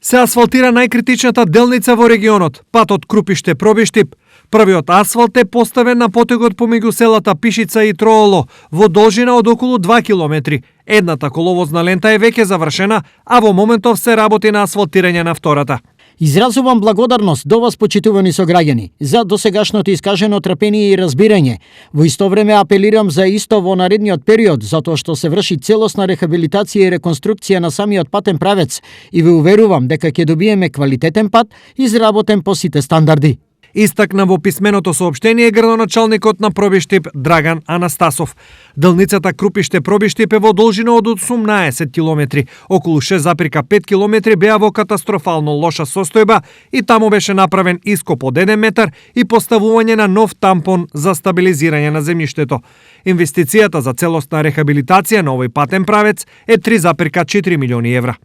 Се асфалтира најкритичната делница во регионот, патот Крупиште-Пробиштип. Првиот асфалт е поставен на потегот помеѓу селата Пишица и Трооло, во должина од околу 2 километри. Едната коловозна лента е веќе завршена, а во моментов се работи на асфалтирање на втората. Изразувам благодарност до вас, почитувани сограѓани, за досегашното искажено трпение и разбирање. Во исто време апелирам за исто во наредниот период, затоа што се врши целосна рехабилитација и реконструкција на самиот патен правец и ве уверувам дека ќе добиеме квалитетен пат, изработен по сите стандарди. Истакна во писменото соопштение градоначалникот на Пробиштип Драган Анастасов. Делницата Крупиште-Пробиштип е во должина од 18 километри. Околу 6,5 километри беа во катастрофално лоша состојба и таму беше направен ископ од 1 метар и поставување на нов тампон за стабилизирање на земјиштето. Инвестицијата за целосна рехабилитација на овој патен правец е 3,4 милиони евра.